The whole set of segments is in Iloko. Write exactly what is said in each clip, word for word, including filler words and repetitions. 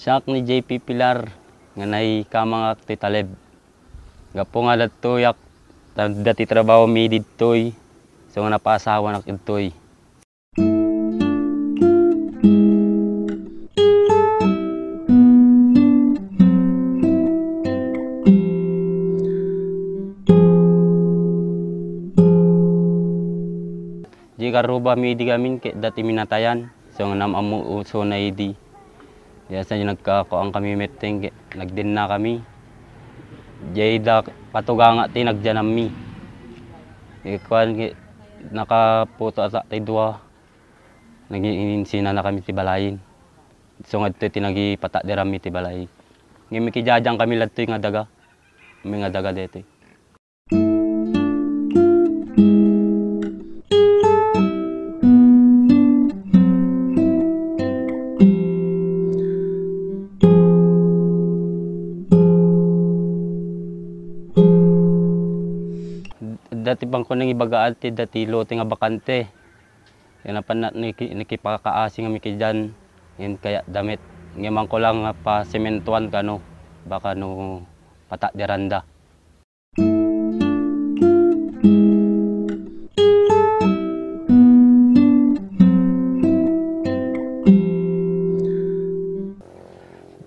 Anak ni J P Pilar nga naikamangak ti talib. Gapu nga adtoyak, ta adda ti trabahomi ditoy, so nga napaasawanak ditoy. Di karrubami idi gamin ket adda ti minatayan. So, nga nam-, ammo, so, na idi. Diay sa nagkakuan kami meeting, nagdinna kami. Diay da patuganga ti nagdianammi. Eh, kuan, eh, nakaputo ata ti dua. Nag-iinsinana kami ti balayen. So, nga ditoy ti nagipatadiranmi ti balay. Ngem, mikidiadian kami ladtoy nga daga. May nga daga ditoy. Dati pang kunang ibagaan ti dati lote nga bakante. Yan ang pan-, niki-, nikipakaasi nga mikidian, yan kaya damit. Ngayon ko lang nga pasementuan kano, baka no patadiran da.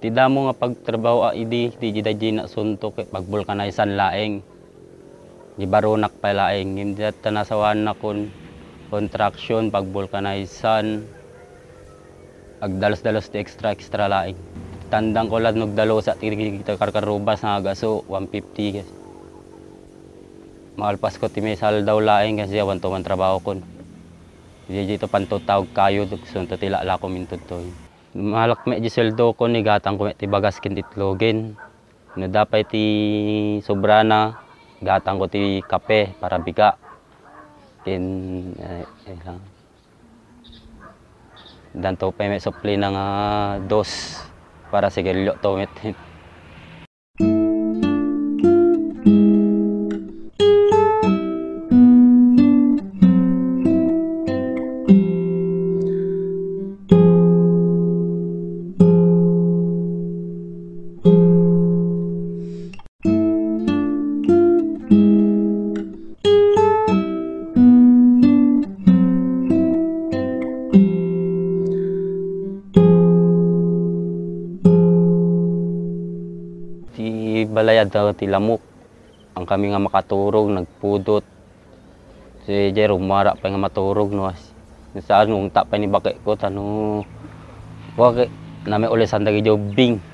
Ti damo nga pagtrabaho a idi, ti daydi nasuntok, eh, pag-vulcanize-an laeng. Di baronak pay laeng. Ngem di ta nasawaannakon construction, pag-vulcanize-an. Agdalos-dalos ti extra-extra laeng. Tandangko la no agdalos ti karkarrubas nga agaso, one fifty. Malpasko ti maysa aldaw laeng, kasi awan to man trabahokon. Di dito pantutawag kayo, sunto ti lalakom intudtoy. Malakme di suweldoko, igatangko met ti bagas ken itlogen. No adda pay ti sobrana, igatangko ti kape para bika. Ken, eh, eh, lang. Danto pay met suplina nga dos para sigarilyo to met. Ti balay adda ti lamok. Ang kami nga makaturog, nagpudot. Si Jay, rumara pay nga maturog, no, as-, saan, ungta pay ni bakekko, tano, bakek, nami ulisan dagi jobbing.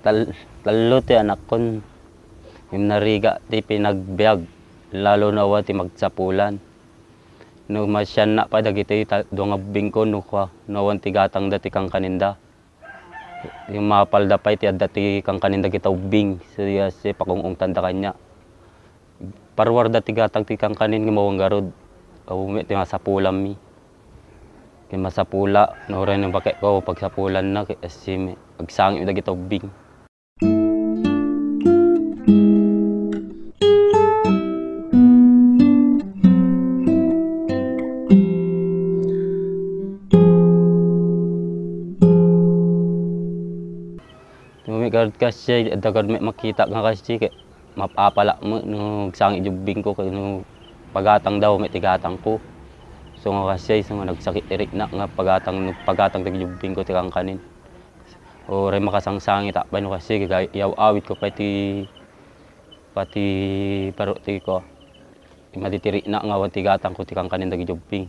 Tal-, tallo ti anakkon. Imnariga ti pinagbiag, lalo na awan ti magsapulan. No masianna pay dagiti ta-, dua nga ubbingko, no kua, no awan ti gatangda ti kankaninda. Yung mapalda pay ti adda ti kankanin dagita ubbing, so, ya, si pakung-ungtanda kanya. Parwarda ti gatang ti kankanin nga mawan garud. Aw, met ti masapulanmi. Ken masapula, no, uray no bakekko, pagsapulanna, ket asim, agsangit dagita ubbing. Tumigad kasi, dagad met makita nga kasi, kay mapapala met no agsangit ti ubbingko, kay no pagatang daw met ti gatangko. So nga kasi, so nga nagsakit ti rikna nga pagatang, pagatang ti ubbingko ti kankanin. Uray makasangsangit a pay no kasi, kay yaw-awitko pay ti, pati paro ti ko. Ti madi ti rikna nga awan ti gatangko ti kankanin dagiti ubbing.